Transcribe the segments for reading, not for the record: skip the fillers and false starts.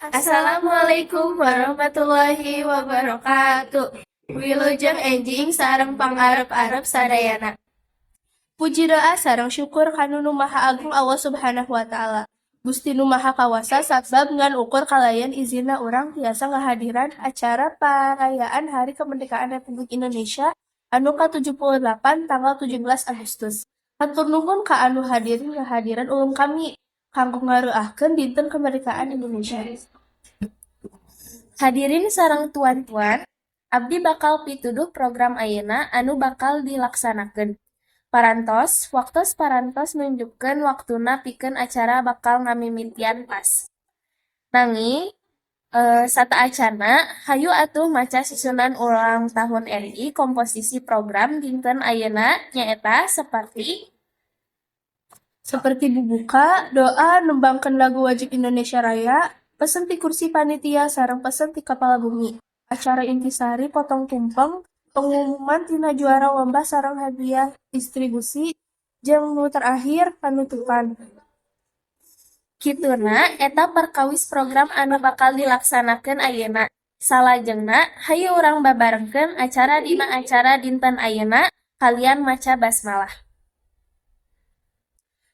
Assalamualaikum warahmatullahi wabarakatuh. Wilujeng enjing sareng pangarep-arep sadayana. Puji doa sareng syukur ka Nu Maha Agung Allah Subhanahu wa Ta'ala. Gusti Nu Maha Kawasa, sabab ngan ukur kalayan izinna urang tiasa ngahadiran acara parayaan Hari Kemerdekaan Republik Indonesia anu ka-78 tanggal 17 Agustus. Hatur nuhun ka anu hadirin ngahadiran ulun kami kanggo ngareuahkeun dinten kemerdekaan Indonesia. Hadirin sareng tuan-tuan, abdi bakal pituduh program ayeuna anu bakal dilaksanakeun. Parantos, waktos parantos nunjukkeun waktuna pikeun acara bakal ngamimitian pas. Nanging sateuacanna, hayu atuh maca susunan ulang tahun RI. Komposisi program dinten ayeuna nyaeta seperti Seperti bubuka, doa, nembangkeun lagu wajib Indonesia Raya, pesen ti kursi panitia sareng pesen ti kapala bumi. Acara intisari potong tumpeng, pengumuman tina juara lomba sareng hadiah distribusi, jeung nu terakhir panutupan. Kituna eta perkawis program anu bakal dilaksanakeun ayeuna. Salajengna, hayu urang babarengkeun acara dina acara dinten ayeuna kalian maca basmalah.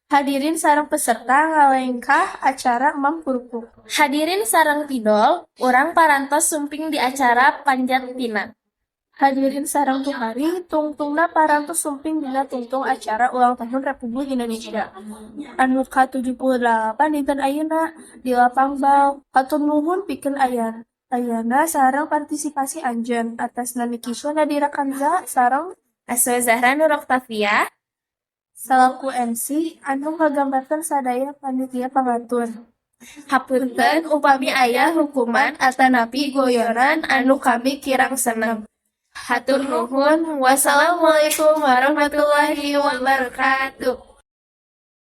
Hadirin sareng peserta ngalengkah acara emam kerupuk. Hadirin sareng pidol, urang parantos sumping di acara panjat pinang. Hadirin sareng tuhari, tungtungna parantos sumping dina tungtung acara ulang tahun Republik Indonesia anu ka-78 dinten ayeuna di Lapang Bal. Hatur nuhun pikeun ayana sareng partisipasi anjeun. Atas nami Kiswa Nadira Kanza sareng Aswa Zahra Nur Oktavia salaku MC anu ngagambarkeun sadaya panitia pangatur. Hapunten upami aya hukuman atanapi guyonan anu kami kirang seneng. Hatur nuhun. Wassalamualaikum warahmatullahi wabarakatuh.